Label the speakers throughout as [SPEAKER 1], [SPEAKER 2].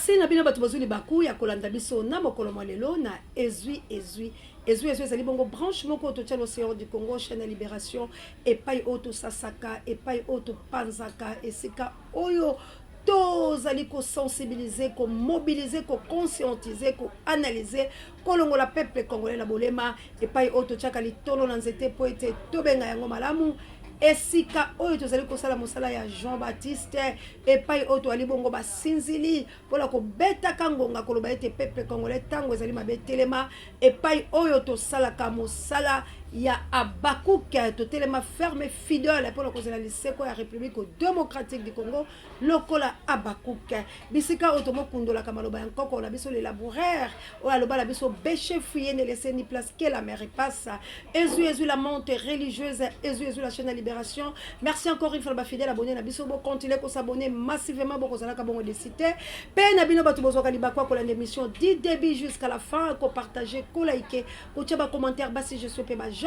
[SPEAKER 1] Merci na bino bato bozwi libaku ya kolanda biso na mokolo mwa lelo na Ezwi Ezwi. Ezwi Ezwi ezali bongo branche moko oyo totya l'Océan du Congo, chaîne ya Libération, epai oyo tosasaka, epai oyo topanzaka, esika oyo tozali kosensibiliser, komobiliser, koconscientiser, koanalyser, kolongola peuple congolais na bolema, epai oyo totyaka litolo na nzete mpo ete tobenga yango malamu, esika oyo tozali kosala mosala ya Jean Baptiste, epai oyo toali bongo basinzili mpo na kobetaka ngonga koloba ete peuple congolais ntango ezali mabe telema, epai oyo tosalaka mosala ya Habacuc, totelema ferme fidèle mpo na kozela liseko ya République démocratique du Congo lokola Habacuc, bisika oyo tomokundolaka maloba ya nkoko na biso le laboureur oyo aloba na biso bêchez fouillez ne laissez ni place que la mer passe. Ezui ezui la monte religieuse, ezui ezui la chaîne ya libération. Merci encore une fois ba fidèle abonné na biso, bo continuer ko s'abonner massivement, bo kozalaka bongo de cité pe na bino bato bozwaka libaku ya kolanda émission du début jusqu'à la fin, ko partager, ko liker, kotia ba commentaire, ba suggestion pe ba j'aime.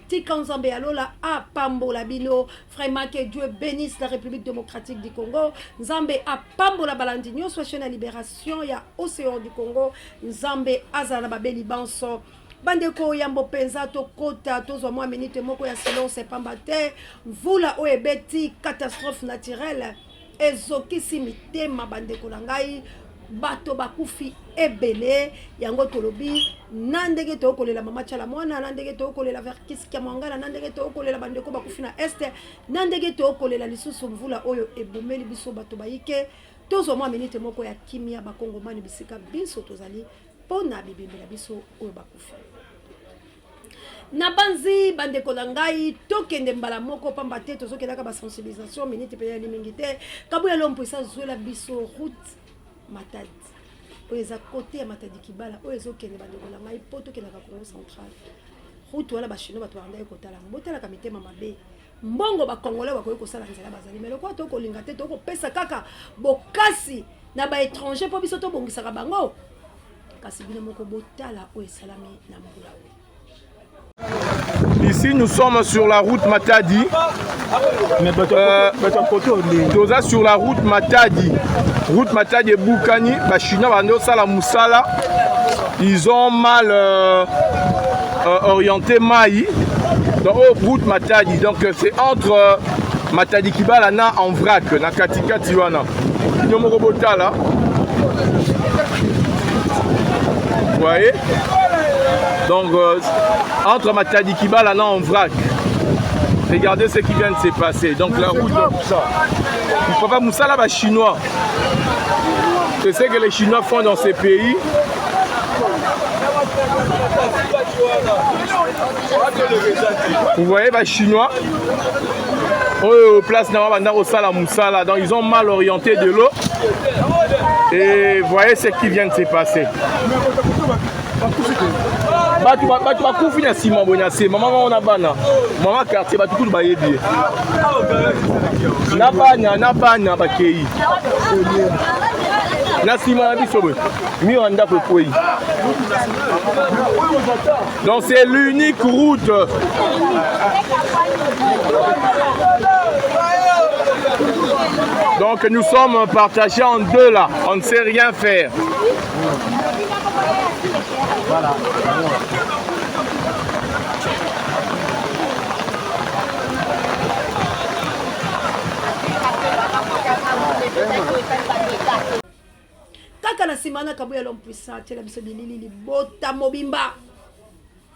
[SPEAKER 1] Tika Nzambe ya lola apambola bino vraiment, que Dieu bénisse la République démocratique du Congo. Nzambe apambola balandi nyonso ya chaîne ya libération ya Océan du Congo. Nzambe azala na babeli banso. Bandeko, yambo mpenza tokota, tozwa mwa minute moko ya silence, pamba te mvula oyo ebeti, catastrophe naturelle ezokisi mitema bandeko na ngai, bato bakufi ebele. Yango tolobi na ndenge tokolela mama Tshala Mwana, na ndenge tokolela Verckys Kiamwangala, na ndenge tokolela bandeko bakufi na Est, na ndenge tokolela lisusu mvula oyo ebomeli biso bato bayike. Tozwa mwa minute moko ya kimia bakongomani bisika biso tozali mpo na bibembe na biso oyo bakufi. Nabanzi bandeko na ngai tokende mbala moko pamba te tozokendaka ba sensibilisation minute mpe yali mingi te. Kabuya Lompo esa zwela biso route Matadi oyo eza kote ya Matadi Kibala oyo ezokende bandeko na ngai mpo tokendaka Congo central. Route wana ba chinois bato bandaki kotala yango, botalaka mitema mabe mbongo ba congolais bakoki kosala nzela bazali mais lokola tokolinga te, tokopesa kaka bokasi na ba étranger mpo biso tobongisaka bango. Kasi bino moko botala oyo esalami na mbula oyo.
[SPEAKER 2] Ici, nous sommes sur la route Matadi. Toza sur la route Matadi. Route Matadi ebukani, ba Chinois bando sala musala. Ils ont mal orienté mai. Donc, oh, route Matadi. Donc, c'est entre Matadi Kibala na en vrac, na katikati wana. Bino moko botala. Vous voyez? Donc, entre Matadi Kibala na en vrac. Regardez ce qui vient de se passer. Donc, la route. Papa Moussala, ba chinois. C'est ce que les Chinois font dans ces pays. Vous voyez, ba Chinois. Oyo place na banda kosala musala. Donc, ils ont mal orienté de l'eau. Et voyez ce qui vient de se passer. Bato bato bakufi na nsima boye na se mama moko na bana mama quartier bato kutu bayebi ye na bana na bana bakei na nsima na biso boye mur ya ndako ekwei. Donc c'est l'unique route. Donc nous sommes partagés en deux là, on ne sait rien faire.
[SPEAKER 3] Voilà.
[SPEAKER 1] Kaka na nsima na Kabuya l'homme puissant atiela biso bilili libota mobimba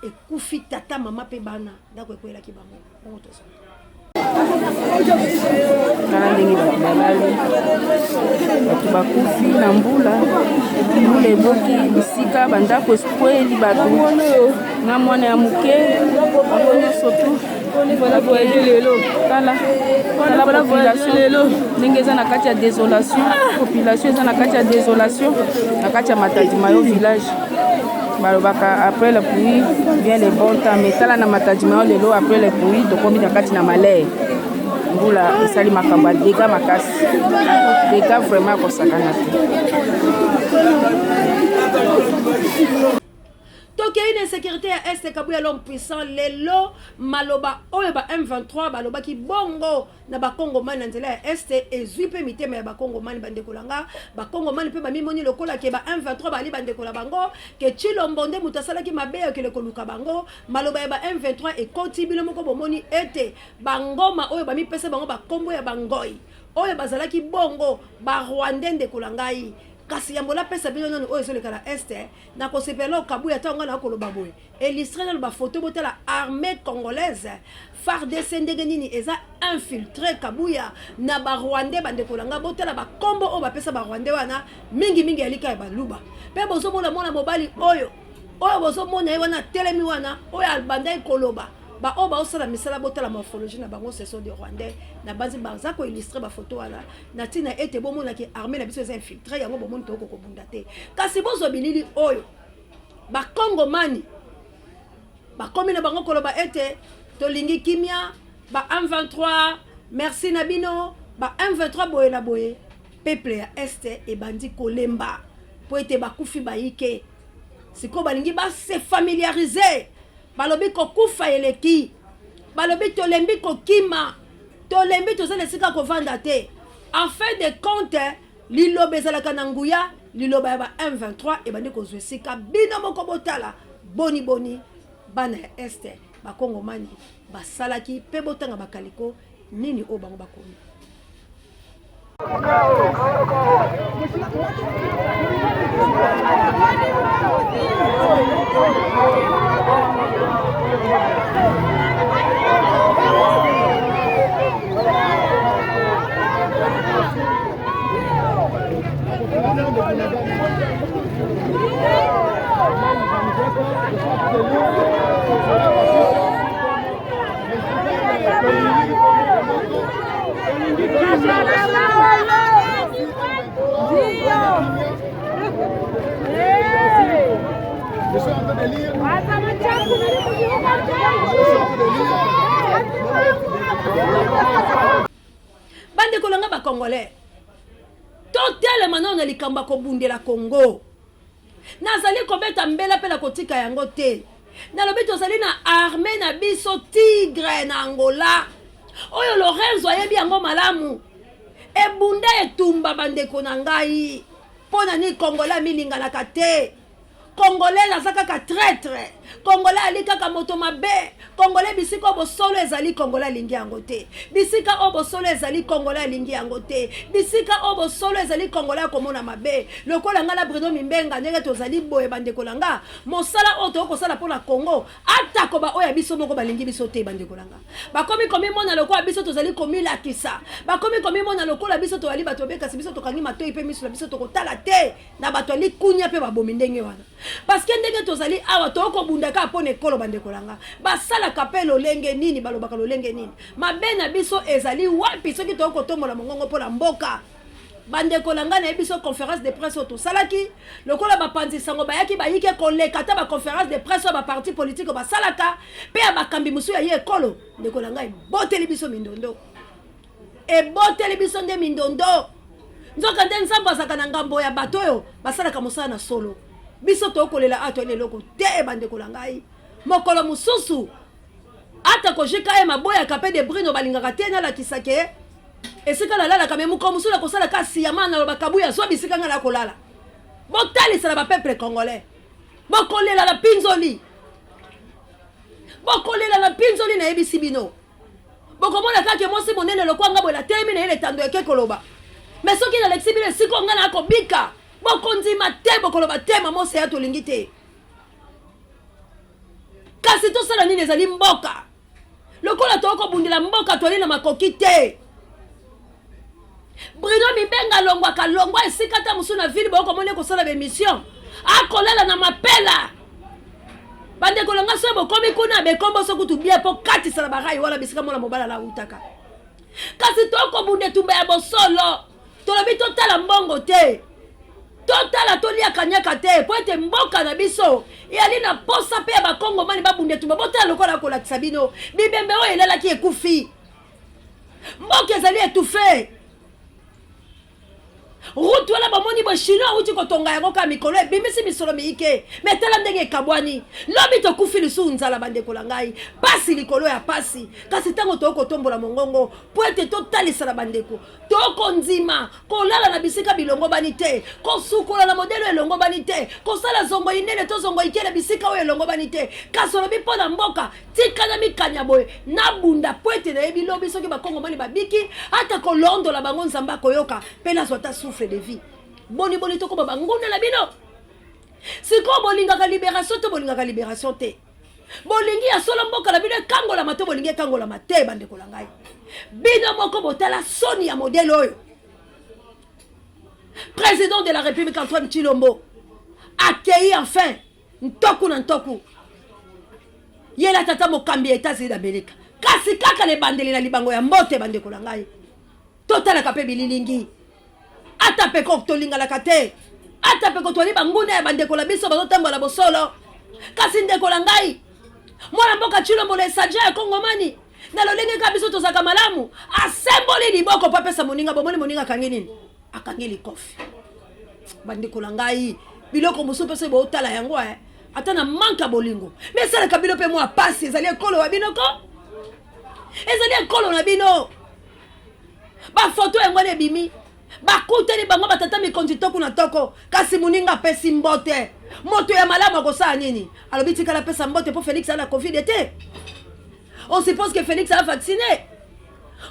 [SPEAKER 1] ekufi, tata mama mpe bana, ndako ekwelaki bango bongo tozonga.
[SPEAKER 4] Tala ndenge bato balali, bato bakufi na mbula, mbula eboki bisika, bandako ekweli bato na mwana ya moke, bango nyonso tu. Tala tala population ndenge eza na kati ya désolation, population eza na kati ya désolation na kati ya Matadi Mayo village. Balobaka après la pluie vient le bon temps, mais tala na Matadi Mayo lelo, après la pluie tokomi na kati na malheur. Mbula esali makambo ya dégâts makasi, dégâts vraiment kosakana te.
[SPEAKER 1] Tokei na insécurité ya Est, Kabuya l'homme puissant. Lelo maloba oyo ba M23 balobaki bongo na bakongomani na nzela ya Est ezwi mpe mitema ya bakongomani. Bandeko na nga bakongomani mpe bamimoni lokola ke ba M23 bali bandeko na bango, ke Tshilombo nde moto asalaki mabe ya okende koluka bango. Maloba ya ba M23 ekoti bino moko bomoni ete bangoma oyo bamipesa bango bakombo ya bangoi oyo bazalaki bongo ba Rwandais. Ndeko na ngai, kasi yambo napesa bino nano oyo ezoleka na Est, nakosepela na Okabuya. Ntango ngai nakoloba boye, illustre nano bafoto, botala armée congolaise FARDC ndenge nini eza infiltré, Kabuya, na Barwandais. Bandeko na ngai, botala bakombo oyo bapesa Barwandais wana, mingimingi ya lika ya Baluba. Mpe bozomona mwana mobali oyo bozomona ye wana atelemi wana, oyo abandaki koloba baoyo baosala misala. Botala morphologie na bango, ce sont des Rwandais. Na banzi baza koillustrer bafoto wana na ntina ete bomonaki armée na biso eza infiltré. Yango bomoni toyoko kobunda te. Kasi bozwa bilili oyo, Bakongomani bakomi na bango koloba ete tolingi kimia, ba M23 merci na bino, ba M23 boye na boye. Peuple ya Est ebandi kolemba mpo ete bakufi bayike. Sikoyo balingi base familiariser. Balobi kokufa eleki, balobi tolembi kokima, tolembi, toza na esika kovanda te. En fin de compte, liloba ezalaka na nguya. Liloba ya ba M23 ebandi kozwa esika. Bino moko botala boni boni bana ya Est bakongomani basalaki, mpe botanga bakaliko nini oyo bango bakomi.
[SPEAKER 3] Je suis en train de lire. Je suis en train de lire.
[SPEAKER 1] Bandeko na nga Bacongolais, totelema nano na likambo ya kobundela Congo. Nazali kobeta mbela mpe na kotika yango te. Nalobi tozali na armée na biso Tigre na Angola, oyo Lorenzo ayebi yango malamu, ebunda etumba. Bandeko na ngai, mpo na nini Congolais amilinganaka te? Congolais aza kaka traître, Congolais ali kaka moto mabe. Congolais, bisika oyo bosolo ezali, Congolais alingi yango te. Bisika oyo bosolo ezali, Congolais alingi yango te. Bisika oyo bosolo ezali, Congolais akomona mabe. Lokola ngai na Bruno Mimbenga, ndenge tozali boye, bandeko na nga, mosala oyo tokoki kosala mpo na Congo, atako baoyo ya biso moko balingi biso te. Bandeko na nga, bakomi komimona lokola biso tozali komilakisa, bakomi komimona lokola biso tozali bato mabe, kasi biso tokangi matoi mpe miso na biso, tokotala te na bato ya likunya mpe babomi ndenge wana, parce que ndenge tozali awa, tokobunda kaka mpo na ekolo. Bandeko na nga, basalaka mpe lolenge nini, balobaka lolenge nini, mabe na biso ezali wapi soki tokoki kotombola mongongo mpo na mboka? Bandeko na ngai, nayebi biso conférence de presse oyo tosalaki, lokola bapanzi sango bayaki bayike koleka ata baconférence de presse oyo baparti politique oyo basalaka mpe ya bakambi mosusu ya ye ekolo. Ndeko na ngai, eboteli biso mindondo, eboteli biso nde mindondo. Nzoka nde Nzambe azalaka na ngambo ya bato oyo basalaka mosala na solo. Biso tokolela awa, toyeli eloko te. Bandeko na ngai, mokolo mosusu ata kojika ye maboyaka mpe de Brino balingaka te nalakisa ke esika nalalaka. Me mokolo mosusu nakosala ka siyama, naloba Kabuya zwa bisika ngai nakolala. Botalisa na bapeuple congolais, bokolela na mpinzoli, bokolela na mpinzoli. Nayebisi bino, bokomona kaka mwasi monene lokwa nga boye natelemi na ye letando eke koloba. Me soki nalekisi bino esika ngai nakobika, bokondima te, bokoloba te mama Oseya tolingi te. Kasi tosala nini? Ezali mboka. Lokola tokobundela mboka, toali na makoki te. Bruno Mibenga alongwaka longwa esika ta mosusu na ville, bokomona kosala baémission, akolala na mapela. Bandeko na nga, soki bokomi kuna, bekombo so kutu bien mpo katisa na barai wana bisika mwana mobali alautaka. Kasi tokobunda etumba ya bosolo. Tolobi totala mbongo te, totala toliaka nyaka te, mpo ete mboka na biso eyali na posa mpe ya Bakongomani babunda etumba. Botala lokola kolakisa bino bibembe oyo elalaki ekufi. Mboka ezali étouffé. Route wana bomoni boye, chinois awuti kotonga yango kaka mikolo, ebimisi misolo miyike, me tala ndenge ekabwani. Lobi tokufi lisusu nzala, bandeko na ngai, pasi likolo ya pasi. Kasi ntango tokoki kotombola mongongo mpo ete totalisa na bandeko, tokondima kolala na bisika bilongobani te, kosukola na modele oyo elongobani te, kosala zongo inene to zongo ike na bisika oyo elongobani te. Kasi olobi mpo na mboka, tika na mikanya boye, nabunda mpo ete nayebi lobi soki bakongomani babiki, ata kolondola bango Nzambe akoyoka mpe nazwa ata souffle de vie. Boni boni tokoma banguna na bino? Sikoyo bolingaka liberation to bolingaka liberation te? Bolingi ya solo mboka na bino ekangolama to bolingi ekangolama te? Bandeko na ngai, bino moko botala soni ya modele oyo. Président de la République Antoine Tshilombo akei enfin ntoku na ntoku yela tata mokambi ya Etats-Unis d'Amérique, kasi kaka na ebandeli na libango ya mbote. Bandeko na ngai, totalaka mpe bililingi, ata mpe ko tolingalaka te, ata mpe kotwali banguna ya bandeko na biso bazotambola bosolo. Kasi ndeko na ngai, mwana mboka Tshilombo na esaja ya Kongomani na lolenge kaka biso tozalaka malamu, asemboli liboko mpo apesa moninga. Bomoni moninga akangi nini? Akangi likofi. Bandeko na ngai, biloko mosusu mpe soki bootala yango ata na manque ya bolingo, me esalaka bino mpe mwa pasi. Ezali ekolo ya bino ko, ezali ekolo na bino. Bafoto yango wana ebimi, bakutani bango batata mikonzi toko na toko, kasi moninga apesi mbote. Moto ya malamu akosala nini? Alobi tikala apesa mbote mpo Félix aza na Covid te. On suppose que Félix a vacciné,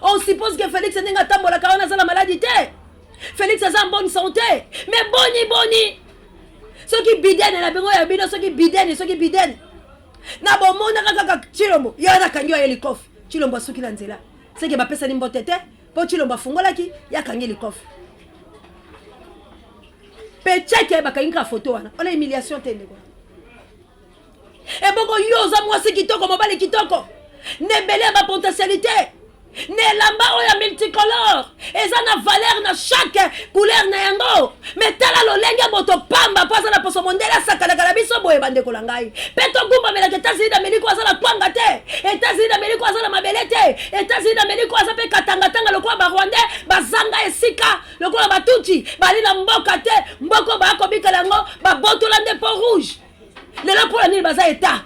[SPEAKER 1] on suppose que Félix ndenge atambolaka wana aza na maladie te, Félix aza en bonne santé. Mais boni boni soki Biden na bango ya bino, soki Biden, soki Biden na bomonaka kaka Tshilombo ye wana akangi oyo likofi, Tshilombo asuki na nzela, seke bapesani mbote te mpo Tshilombo afungolaki, ye akangi likofi mpe cheke bakangi kaka foto wana. Wana humiliation te, ndeko? Ebongo yo oza mwasi kitoko, mobali kitoko, na ebele ya bapotentialité, na elamba oyo ya multicolore eza na valeur na chaque couleur na yango, me tala lolenge moto pamba mpo aza na poso mondele asakanaka na biso boye. Bandeko na ngai, mpe togumbamelaka Etats-Unis d'Amérique aza na kwanga te, Etats-Unis d'Amérique aza na mabele te, Etats-Unis d'Amérique aza mpe katangatanga lokola Barwandais bazanga esika, lokola Batuti bali na mboka te, mboka baya kobikela yango babotola nde po rouge. Lelo mpo na nini baza eta?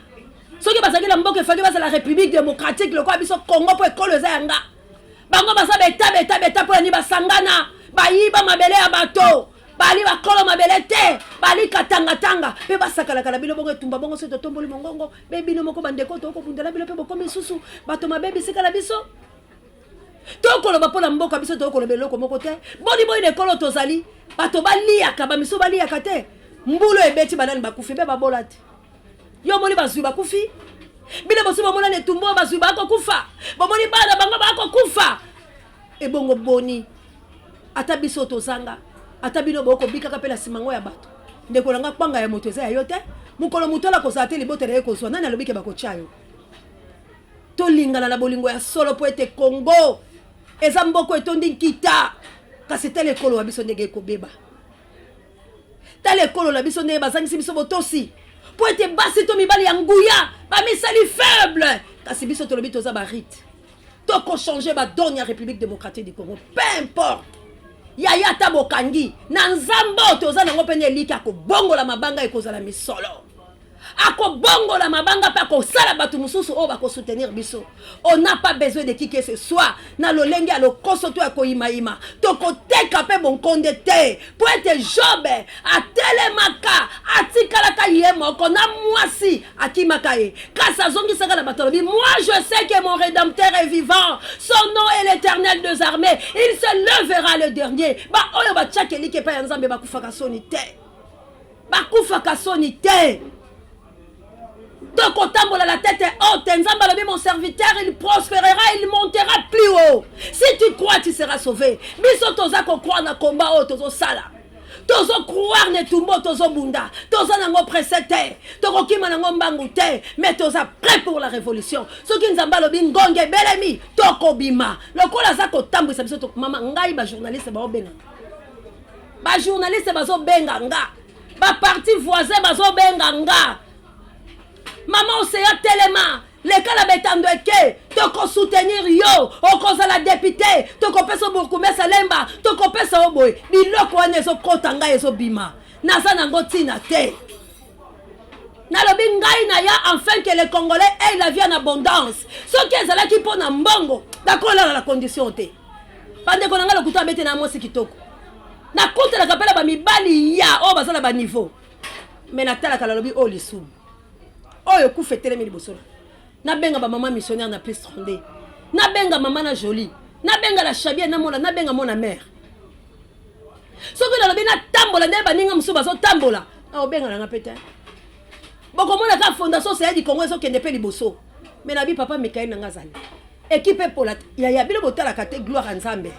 [SPEAKER 1] Soki bazalaki na mboka, efaki bazala république démocratique lokola biso Congo, mpo ekolo eza yanga. Bango baza beta beta beta mpo na nini? Basangana, bayiba mabele ya bato, bali bakolo mabele te, bali katangatanga mpe basakalaka na bino bongo etumba bongo. Soki totomboli mongongo mpe bino moko bandeko tokobundela bino mpe bokomi lisusu bato mabe bisika na biso. Tokoloba mpo na mboka biso, tokoloba eloko moko te. Boni boyi na ekolo tozali, bato baliaka, bamisu baliaka te. Mbulu ebeti, banani bakufi? Mpe babola te. Yo omoni bazwi bakufi? Bino bosi bomona na etumbu oyo bazwi bakokufa? Bomoni bana bango bakokufa? Ebongo boni ata biso tozanga, ata bino bokobikaka mpe na nsima ngo ya bato? Ndeko na nga, kwanga ya moto eza ya yo te. Mokolo moto ala kozala te, libota na ye kozwa nani? Alobi ke bakotya yo. Tolingana na bolingo ya solo mpo ete Kongo eza mboko etondi nkita. Kasi tala ekolo wa biso ndenge ekobeba, tala ekolo na biso ndenge bazangisi biso botosi mpo ete basi to mibali ya nguya bamisali faible. Kasi biso tolobi toza barite, tokochange badone ya République démocratique du Congo, peu importe. Yaya, ata bokangi na Nzambe oyo toza nango mpene eliki, akobongola mabanga ekozala misolo, akobongola mabanga mpe akosala bato mosusu oyo bakosoutenir biso. On n'a pas besoin de qui que ce soit na lolenge ya lokoso to ya koyimayima. Tokoteka mpe bonkonde te, mpo ete Jobe atelemaka, atikalaka ye moko na mwasi akimaka ye, kasi azongisaka na bato, alobi: "Moi, je sais que mon rédempteur est vivant, son nom est l'Éternel des armées, il se levera le dernier." Baoyo batiaka eliki epai ya Nzambe bakufaka soni te, bakufaka soni te. Tokotambola la tête haute. Nzambe alobi: "Mon serviteur, il prospérera, il montera plus haut. Si tu crois, tu seras sauvé." Biso toza kocroire na combat oyo tozosala, tozocroire na etumba oyo tozobunda. Toza nango presse te, tokokima nango mbangu te, mais toza prêt pour la révolution. Soki Nzambe alobi ngonge ebelemi, tokobima. Lokola aza kotambwisa biso, mama ngai, bajournaliste baobenga, bajournaliste bazobenga nga, baparti voisin bazobenga nga: "Mama Oseya, telema." Leka na betando eke, tokosoutenir yo, okozala député, tokopesa bourgmestre Lemba, tokopesa yo boye. Biloko wana ezokota ngai ezobima, naza nango ntina te. Nalobi ngai na ya enfin que les Congolais aient la vie en abondance. Soki ezalaki mpo na mbongo, nakolala na condition te. Bandeko na ngai, lokuta abete na mwasi kitoko, nakutanaka mpe na bamibali ya oyo baza na baniveau, me natalaka, nalobi oyo lisumu oyo kufa etelemi liboso. Nabenga bamama missionnaire na plus 32, nabenga mama na Jolie, nabenga la Chabie, namona, nabenga mona mare. Soki nalobi natambola nde baninga mosusu bazotambola, nakobenga nanga mpe te. Bokomona kaka Fondation Océan du Congo ezokende mpe liboso. Me nabi papa Mikael nanga azali ekipe epola. Yaya, bino botalaka te gloire ya Nzambe.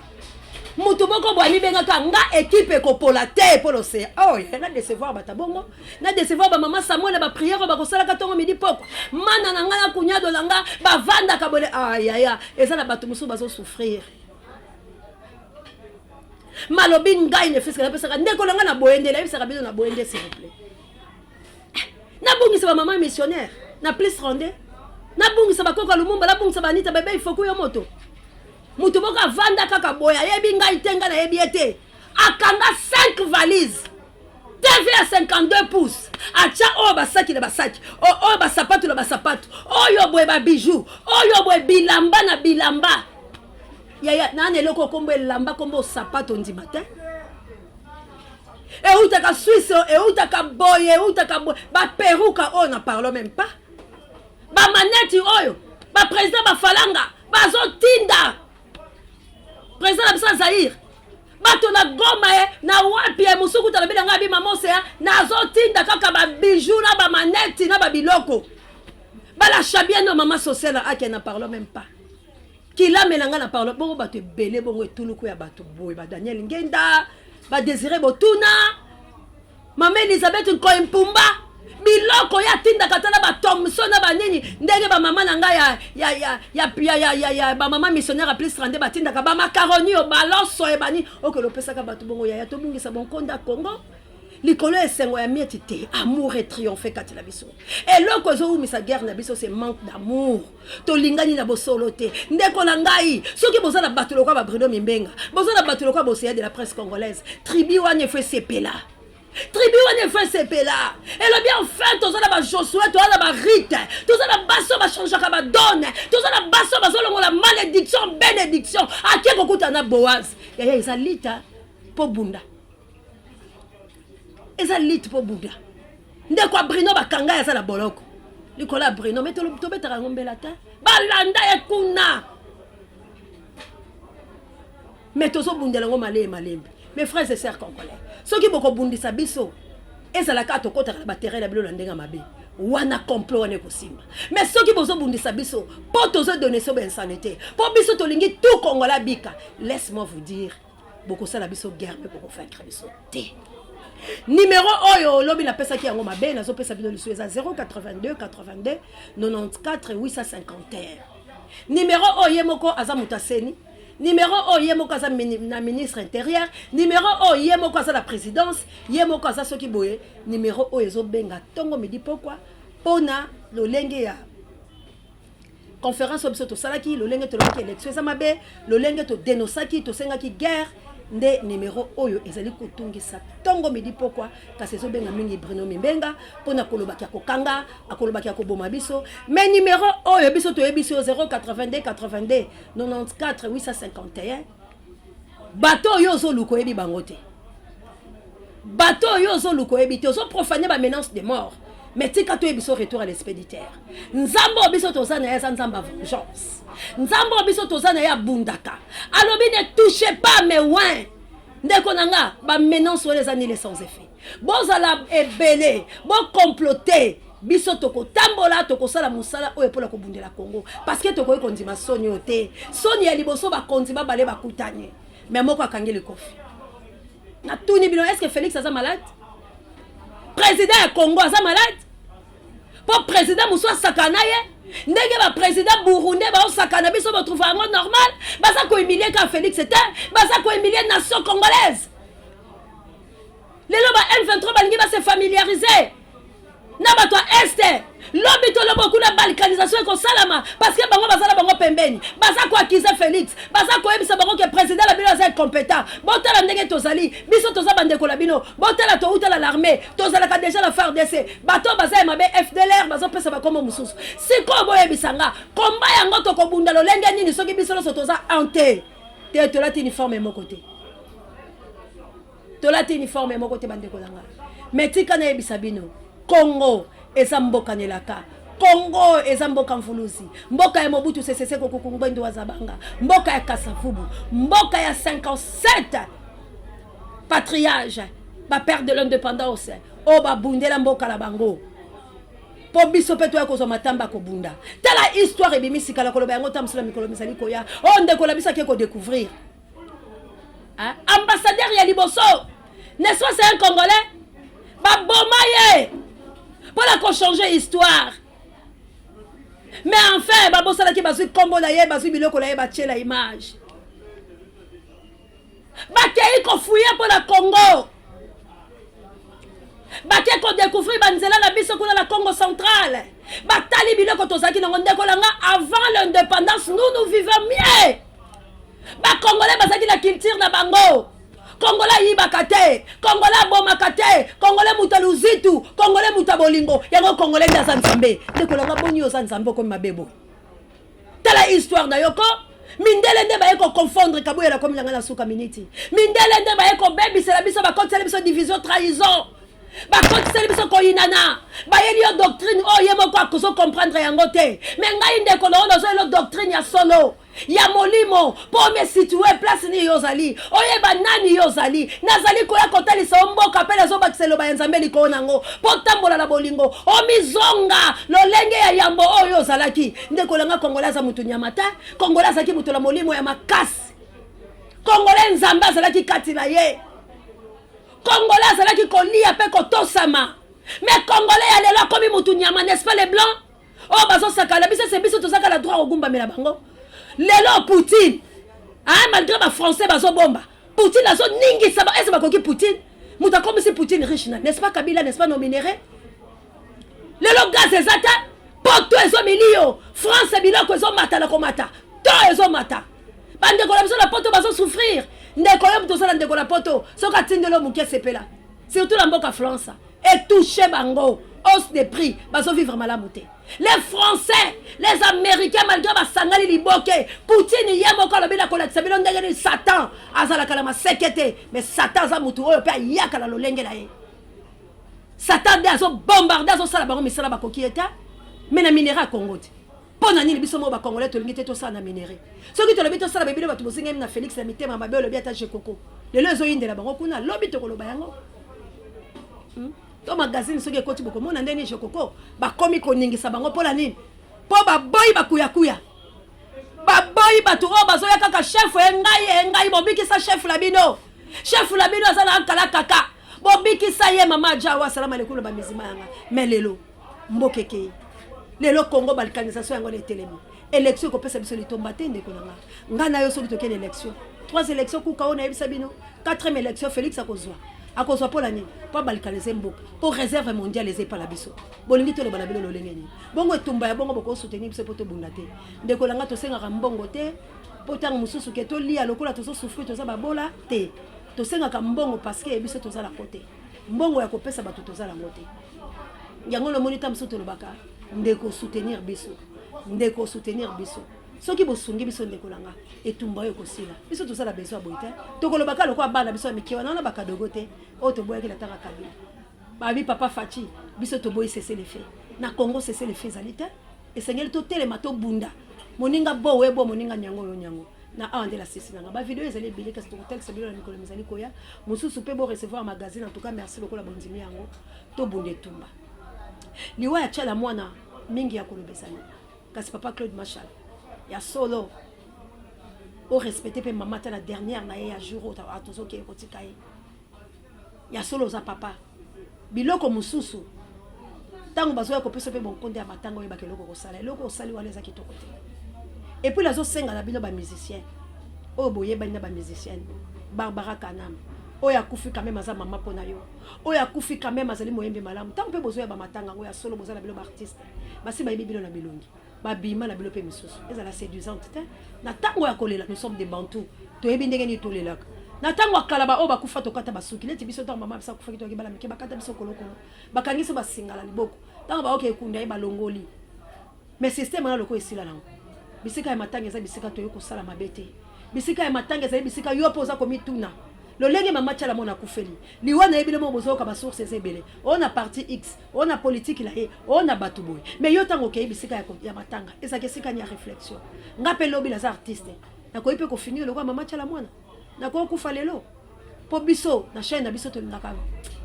[SPEAKER 1] Moto moko boye amibengaka nga ekipe ekopola te mpo l'océan. Oh, na décevoir bato bongo, na décevoir bamama Samuel, baprière oyo bakosalaka ntongo, midi, pokwa. Mana na nga na kunyado na nga bavandaka bole. Ah, yaya, eza na bato mosusu bazosouffrir. Malobi ngai ne fiske napesaka ndeko na ngai na boye nde nayebisaka bino na boye nde, s'il vous plaît, nabungisa bamama missionnaire na plus 32, nabungisa bakoko Lumumba, nabungisa banita bebe ifoku. Yo moto, moto moko avanda kaka boye, ayebi ngai te, ngai nayebi ye te, akanga 5 valise, TV ya 52 pouces, atya oyo basaki na basaki, oyo basapatu na basapatu, oyo boye babiju, oyo boye bilamba na bilamba. Yaya, nana eloko kombo elamba, kombo sapato, ndima te. Eutaka Suisse, eutaka boye, eutaka boye, baperuka oyo na parlo même pas, bamaneti oyo baprésident bafalanga bazotinda, président na biso ya Zaire, bato na Goma ye na wapi ye mosuku kuta lobi na ngai abi mama Oseya, nazotinda kaka babiju na bamaneti na babiloko balasha bien. No mama sociale ake na parlo même pas, kilamela ngai na parlo bongo. Bato ebele bongo, etuluku ya bato boye, badaniel Ngenda, badésiré Botuna, mama Elizabeth Nkoi Mpumba, biloko ye atindaka, tala bathomson na banini, ndenge bamama na ngai ya, ya, ya, ya, ya, ya, ya, ya bamama missionnaire ya plus 32 batindaka bamakaroni oyo, baloso ebani okele opesaka bato bongo. Yaya, tobungisa bonkonda Congo likolo ya esengo ya mieti te. Amour etriomphe kati na biso. Eloko ezowumisa guerre na biso, c'est manque d'amour. Tolingani na bosolo te. Ndeko na ngai, soki boza na bato lokola babruno Mimbenga, boza na bato lokola boseya de la presse congolaise, tribu wana efo esepela, tribu wana efo esepela. Elobi enfin toza na bajosue, toza na barite, toza na basi oyo bachangeaka badone, toza na basi oyo bazolongola malédiction bénédiction. Ake kokutana na Boaz. Yaya, eza lita mpo bunda, eza lite mpo bunda. Ndeko ya Brino, bakanga ye, aza na boloko likolo ya Brino. Me tobetaka yango mbela te, balanda ye kuna. Me tozobundela yango malembe malembe. Mes frères et sœurs congolais, soki bokobundisa biso, ezalaka tokɔtaka na baterrain na bino na ndenge ya mabe wana, complot wana ekosimba. Mais soki bozobundisa biso mpo tozodonner so bainsanité, mpo biso tolingi tout Congolais abika, laisse moi vous dire, bokosala biso guerre mpe bokovaincre biso te. Numéro oyo olobi napesaki yango mabe, nazopesa bino lisusu, eza 082 82 94 851. Numéro oyo ye moko aza moto aseni. Numéro oyo ye moko aza na ministre intérieur. Numéro oyo ye moko aza na présidence, ye moko aza soki boye. Numéro oyo ezobenga ntongo, midi, pokwa, mpona lolenge ya conférence oyo biso tosalaki, lolenge tolobaki élection eza mabe, lolenge todénonçaki, tosengaki guerre. Nde numéro oyo ezali kotungisa ntongo, midi, pokwa. Kasi ezobenga mingi Bruno Mimbenga mpona kolobaki akokanga, akolobaki akoboma biso. Mais numéro oyo biso toyebi biso, 082 82 94 851. Bato oyo ozoluka, oyebi bango te. Bato oyo ozoluka, oyebi te. Ozoprofaner bamenace de mort, mais tika toyebi biso, retour à l'expéditeur. Nzambe oyo biso toza na ye aza Nzambe ya vengeance. Nzambe oyo biso toza na ye abundaka. Alobi: "Ne touchez pas mes oints." Ndeko na nga, bamenace wana eza nile, sans effet. Bozala ebele, bocomplote, biso tokotambola, tokosala mosala oyo mpona kobundela Congo, parce que tokoki kondima soni oyo te. Soni ya liboso, bakonzi babale bakutani, mais moko akangi likofi. Natuni bino, est ce que Félix aza malade? Président ya Congo aza malade? Mpo président mosusu asaka na ye ndenge baprésident burundais baosaka na biso, botrouve yango normal. Baza kohumilie ka Félix te, baza kohumilie nation congolaise. Lelo ba M23 balingi base familiariser na bato ya Est. Lobi tolobo kuna balkanisation ekosalama parce que bango baza na bango pembeni, baza koakize Félix, baza koyebisa bango ke président na bino aza incompétent. Botala ndenge tozali, biso toza bandeko na bino. Botala touta na l'armée, tozalaka déjà na FARDC, bato baza ya mabe FDLR bazopesa bakombo mosusu. Sikoyo boyebisa nga komba yango tokobunda lolenge nini soki biso nyonso toza ante te, tolati uniforme moko te, tolati uniforme moko te bandeko na nga. Me tika nayebisa bino, Congo eza mboka nelaka, Congo eza mboka mvuluzi, mboka ya Mobutu Sese Seko Kuku Ngbendu wa Zabanga, mboka ya Kasavubu, mboka ya 57 patriage bapère de l'indépendance oyo babundela mboka na bango mpo biso mpe toya kozwa matamba kobunda. Tala histoire ebimi sika na koloba yango ta mosala mikolo mizali koya. Oyo ndeko na biso ake kodécouvrir ambassadeur ya liboso, n'est-ce pas, c'est un Congolais, baboma ye mpo na kochanger histoire. Mais enfin babosalaki, bazwi nkombo na ye, bazwi biloko na ye, batiela image, bakei kofouiller mpo na Congo, bake kodécouvrir banzela na biso kuna na Congo Central, batali biloko tozalaki nango. Ndeko na nga, avant l'indépendance, nous, nous vivons mieux. Bacongolais bazalaki na culture na bango. Congolais ayibaka te, Congolais abomaka te, Congolais moto ya luzitu, Congolais moto ya bolingo. Yango Congolais nde aza Nzambe. Ndeko na nga, boni oza Nzambe, okomi mabe boye? Tala histoire na yo ko. Mindele nde baye koconfondre Kabuyela komi na ngai na suka miniti. Mindele nde baye kobebisela biso, bakotiseli biso division, trahison, bakotiseli biso koyinana. Bayeli yo doctrine oyo ye moko akozo comprendre yango te. Me ngai ndeko na oyo nazoyelo doctrine ya solo ya molimo mpo omisitue place nini yo ozali, oyeba nani yo ozali. Nazali koya kotalisa yo mboka mpe nazobakisa eloba ya Nzambe likolo nango mpo tambola na bolingo, omizonga lolenge ya yambo oyo ozalaki. Ndeko na nga, Congolais aza motu nyama te. Congolais azalaki moto na molimo ya makasi. Congolais, Nzambe azalaki kati na ye. Congolais azalaki kolia mpe kotosama. Mais Congolais ya lelo akomi motu nyama, n'est-ce pas? Les blancs oyo bazosakana biso, se biso tozaka na droit kogumbamela bango. Lelo Poutine, ah, malgré bafrançais bazobomba, Poutine azoningisa ese bakoki. Poutine moto akomisi Poutine riche na, n'est-ce pas Kabila, n'est-ce pas nos minéraux? Lelo gaz eza te, poto ezomilio, France biloko ezomata na komata, to ezomata. Bandeko na biso na poto bazosouffrir. Ndeko yo moto osala, ndeko na poto, soki atindeli yo moke, sepela, surtout na mboka France etouche bango, hausse des prix, bazovivre malamu te. Les Français, les Américains, malgré basangani liboke, Poutine ye moko alobi na kolakisa bino ndenge nini Satan azalaka na maseke te. Mais Satan aza motu oyo mpe ayaka na lolenge na ye. Satan nde azobombarde, azosala bango misala bakoki ye te. Me na minerai ya Congo te, mpo na nini biso moko bacongolais tolingi te tosala na minerai? Soki tolobi tosala, bebino bato bozingami na Félix na mitema mabe. Olobi ata Jekoko lelo ezoyindela bango kuna, lobi tokoloba yango, To magazine soki ekoti, bokomona ndenge nini Jekoko bakomi koningisa bango. Mpo na nini? Mpo baboyi bakuyakuya, baboyi bato oyo bazoya kaka chef ye ngai ye ngai. Bobikisa chef na bino, chef na bino aza na ankala kaka, bobikisa ye. Mama ajawa asalama lekulu na bamizima yanga. Me lelo mboka ekei, lelo Congo balkanisation yango na etelemi. Élection ekopesa biso litomba te. Ndeko na nga, ngai na yo, soki tokende élection, trois élection kuka oyo nayebisa bino, quatrième élection Félix akozwa, akozwa. Mpo na nini? Mpo abalkanize mboka, mpo réserve mondiale eza epa na biso. Bolingi toloba na bino lolenge nini? Bongo etumba ya bongo, bokosoutenir biso mpo tobunda te? Ndeko na nga, tosengaka mbongo te mpo ntango mosusu ke tolia lokola tozosouffrir, toza babola te. Tosengaka mbongo parce que biso toza na te mbongo ya kopesa bato, toza nango te. Yango nomoni ta mosusu tolobaka: ndeko, soutenir biso, ndeko, soutenir biso. Soki bosungi biso, ndeko na nga, etumba oyo ekosila. Biso tozala besoin boye te. Tokolobaka lokola bana biso ya mike wana, wana bakadogo te oyo toboyaki na ntanga Kabila. Babi papa Fatshi, biso toboyi cessez-le-feu na Congo. Cessez-le-feu ezali te, esengeli totelema, tobunda. Moninga bo bo moninga nyango oyo nyango na awa nde la sisi nanga. Bavideo ezali ebele, kasi tokotalisa bino na mikolo mizali koya mosusu mpe borecevoir magazine. En tout cas, merci lokola bondimi yango. Tobunda etumba. Liwa ya Tshala Mwana, mingi ya koloba ezali, kasi papa Claude Machal, ya solo orespecte mpe mama ata na dernière na ye ya jour oyo tozokeye kotika ye. Ya solo oza papa. Biloko mosusu ntango bazoya kopesa mpe bonkonde ya matanga, oyebaka eloko kosala, eloko osali wana eza kitoko te. Et puis nazosenga na bino bamusicien oyo boyebani na bamusicienne Barbara Kanam. Oyo akufi quand même aza mama mpo na yo. Oyo akufi quand même azali moyembi malamu. Ntango mpe bozoya bamatanga yango ya solo, boza na bino baartiste, basi bayebi bino na bilongi, babima na bino mpe misusu ezala séduisante te. Na ntango ya kolela, nous sommes des Bantous, toyebi ndenge nini tolelaka. Na ntango ya kala, baoyo bakufa tokata basuki neti biso. Ntango mama biso akufaki, toyaki bala mike, bakata biso kolokolo, bakangi biso basingala liboko. Ntango baoke ekunda ye, balongoli. Mais système wana lokola esila nango. Bisika ya matanga eza bisika toyei kosala mabe te. Bisika ya matanga ezali bisika yo mpe oza komituna lolenge mama Tshala Mwana akufeli liwa. Nayebi bino moko bozoyoka basource eza ebele, oyo na parti x, oyo na politike na ye, oyo na bato boye. Mais yo ntango okei bisika ya matanga, ezalaki esika ni ya réflexion. Nga mpe lobi naza artiste, nakoki mpe kofinir lokola mama Tshala Mwana, nakoki kokufa lelo. Mpo biso na chaîne na biso tolingaka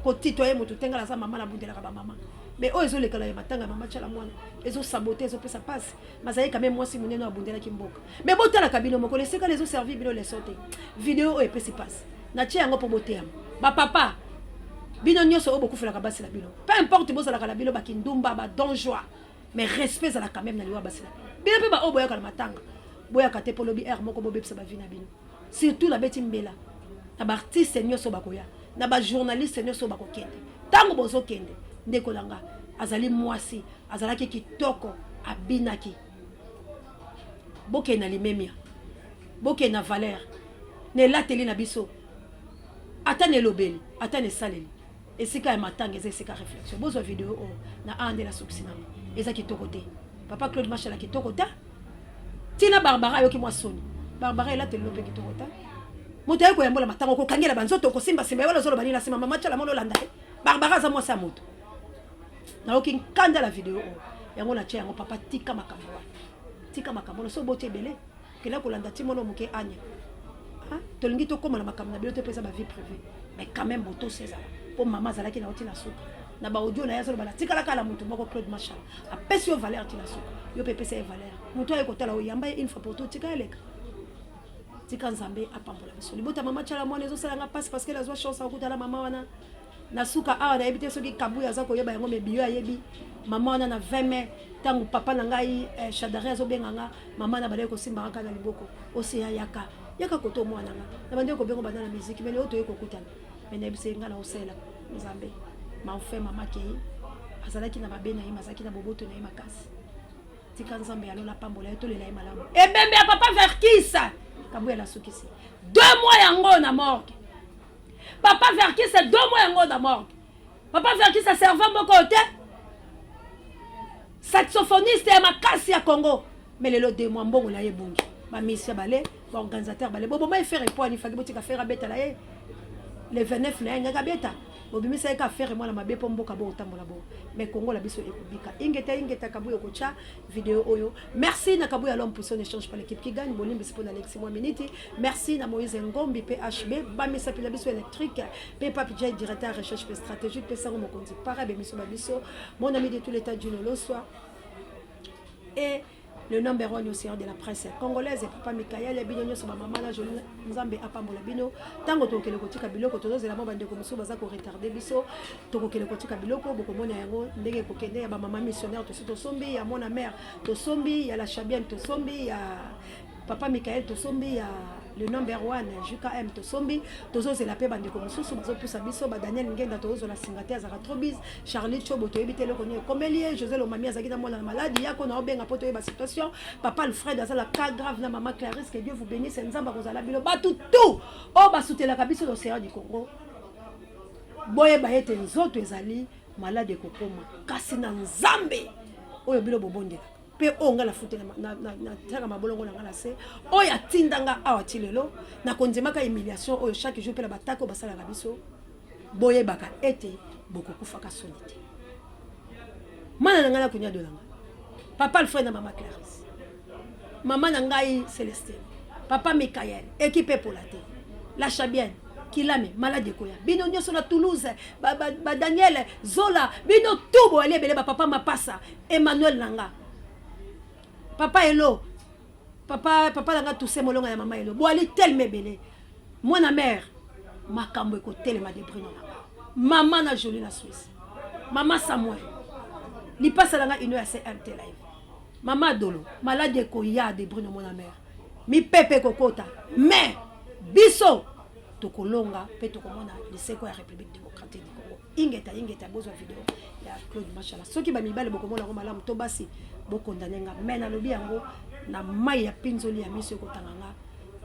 [SPEAKER 1] kotitwa ye moto te. Ngai naza mama, nabundelaka bamama. Mais oyo ezolekala ya matanga ya mama Tshala Mwana ezosabote, ezopesa mpasi. Mazali quand même mwasi monene oyo abundelaki mboka. Mais botalaka bino moko lesekala, ezoservir bino leçon te. Video oyo epesi mpasi, natie yango mpo boteyama. Bapapa, bino nyonso oyo bokufelaka basi na bino, peu importe bozalaka na bino bakindumba, badonjoa, mais respect ezalaka quand même na liwa basi na bino. Bino mpe baoyo boyaka na matanga, boyaka te mpo lobi heure moko bobebisa bavie na bino. Surtout nabeti mbela na baartiste nyonso bakoya, na bajournaliste nyonso bakokende. Ntango bozokende, ndeko na nga azali mwasi, azalaki kitoko, abinaki. Bokende na limemia, bokende na valeur na elateli na biso, ata na elobeli, ata na esaleli. Esika ya matanga eza esika réflexion. Bozwa video oyo na a nde nasukisi nanga. Eza kitoko te, papa Claude Mashala, kitoko te. Ntina Barbara ayoki mwa soni. Barbara, elateli no mpe kitoko te. Moto aye koyambola matanga, okokangela banzoto, okosimbasimba ye wana, ozoloba nini na nsima? Mama Tshala Mwana, olanda ye. Barbara aza mwasi ya moto. Nayoki nkanda la video oyo, yango natia yango. Papa, tika makambo wana, tika makambo wana. So oboti ebele, kenda kolanda ti mwana moke anya. Tolingi tokóma na makambo na bino te mpo eza bavie privée, mais quand même botosi ezala, mpo mama azalaki na yo ntina suka. Na baaudio na ye azoloba: "Natikala kala motu moko." Claude Mashala apesi yo valeur ntina suka, yo mpe epesa ye valeur. Moto aye kotala, oyamba ye une fois pour tout, tika eleka, tika Nzambe apambola biso. Libota mama Tshala Mwana, ezosalanga mpasi parce que nazwa chance akutana mama wana na suka awa. Nayebi te soki Kabuya aza koyeba yango, mais biyo ayebi mama wana. Na 20 mai, ntango papa na ngai Shadari azobenga nga, mama na bandaki kosimbaka kaka na liboko: "Oseya, yaka, yaka koto mwana nga." Na bandaki kobenga banda na miziki, mais lelo toye kokutana. Mais nayebisa ye ngai na osalela Nzambe. Ma enfin mama akei, azalaki na mabe na ye, azalaki na boboto na ye makasi. Tika Nzambe ya lola apambola ye, tolela ye malamu. Ebembe ya papa Verkis Kabuya, nasukisi. 2 mois yango na morgue. Papa Verkis, 2 mois yango na morgue. Papa Verkis aserva moko te, saxophoniste ya makasi ya Congo, mais lelo 2 mois, mbongo na ye ebongi. Bamisia bale, baorganisateur bale, boboma ye. Ferre poani faki botika Ferre abetala ye le 29 na ye, ngaki abeta, bobimisa ye ka Ferre mwana mabe. Mpo mboka bo otambola bo, mais Kongo na biso ekobika. Ingeta, ingeta. Kabuya okotya video oyo. Merci na Kabuya, l'homme poussé ne change pas, l'équipe qui gagne. Bolimbisi mpo na Alexi mwa miniti. Merci na Moïse Ngombi phb, bamisapi na biso électrique, mpe Papi Jai, directeur recherche mpe stratégique, mpe sango mokonzi para bemiso ba biso, mon ami de tout l'état du Noloswa et le number one océan de la presse congolaise, papa Mikael. Bino nyonso bamama na Joli, Nzambe apambola bino. Ntango tokokende kotika biloko, tozozela mwa bandeko mosusu baza koretarde biso. Tokokende kotika biloko, bokomona yango ndenge ekokende. Ya bamama missionnaire tosi tosombi, ya mona mare tosombi, ya la Chabienne tosombi, ya papa Mikael tosombi, ya le number one JKM tosombi. Tozozela mpe bandeko mosusu bazopusa biso. Badaniel Ngenda tozozwala singa te, azalaka trop busy. Charlie Chobo, toyebi te eloko nini ekomeli ye. José Lomami azalaki na mwana na maladi, yako na obenga mpo toyeba situation. Papa Alfred azala cas grave na mama Clarisse. Que Dieu vous bénisse. Nzambe akozala bino. Bato tout oyo basutelaka biso na océan du Congo, boyeba ete nzoto ezali malade, ekokoma, kasi na Nzambe oyo bino bobondelaka mpe oyo ngai nafutela, natiaka mabolongo na ngai na se, oyo atindanga awa ti lelo, nakondimaka humiliation oyo chaque jour mpe na batake oyo basalaka biso. Boyebaka ete bokokufaka soni te. Mwana na ngai nakunya do na ngai, papa Alfred na mama Clarisse, mama na ngai Célestine, papa Mikael, équipe epola te, la Chabienne kilame malade ekoya. Bino nyonso na Toulouse, badaniel ba, ba Zola, bino tu boyali ebele, bapapa Mapasa, Emmanuel na nga, papa Elo, papa, papa na nga Toussaint Molonga ya mama Elo, boali telema ebele. Mwana mare, makambo ekotelema de Brino na nga, mama na Joli na Swisse, mama Samuel lipasa na nga ino ya CMT live, mama Dolo, maladi ekoya de Brino, mwana mare, mipepe ekokota. Mais biso Tokolonga mpe tokomona liseko ya République démocratique du Congo. Ingeta, ingeta. Bozwa video ya Claude Mashala. Soki bamibale bokomona yango malamu to basi, bokondane nga, me nalobi yango na mai ya pinzoli ya miso ekotanga nga.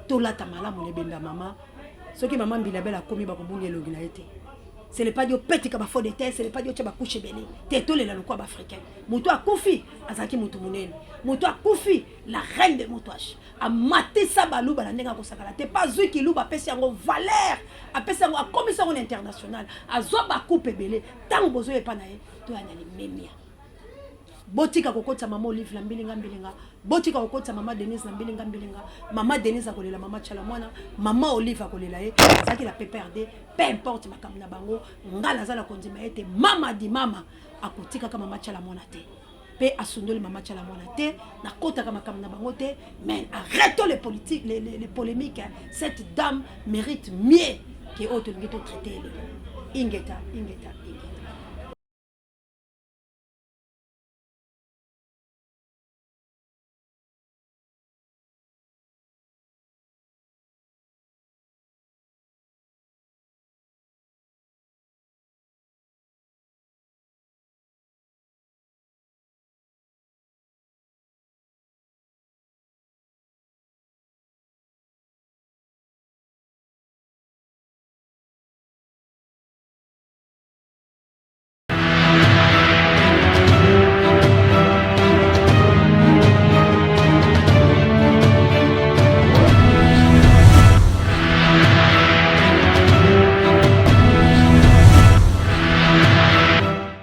[SPEAKER 1] Tolata malamu na ebembe ya mama. Soki mama Mbilabela akomi, bakobunga elongi na ye te. Ce n'est pas dit opetika bafond de teint, ce n'est pas dit otya bacouches ebele te. Tolela lokwa baafricain. Moto akufi azalaki moto monene. Moto akufi, la reine de Motoache, amatisa baluba na ndenge akosakala te. Pa azwi kiluba, apesi yango valeur, apesi yango, akomisi yango na international, azwa bacoupe ebele. Ntango bozoya epa na ye, toya na limemia. Botika kokotisa mama Olive na mbilinga mbilinga. Botika kokotisa mama Denise na mbilinga mbilinga. Mama Denise akolela mama Tshala Mwana, mama Olive akolela ye. Azalaki na PPRD, peu importe makambo na bango, nga naza na kondima ete mama di mama akotikaka mama Tshala Mwana te mpe asundoli mama Tshala Mwana te. Nakotaka makambo na bango te, mais arrêtons les politiques, les polémiques. Cette dame mérite mieux ke oyo tolingi totraite lelo. Ingeta, ingeta.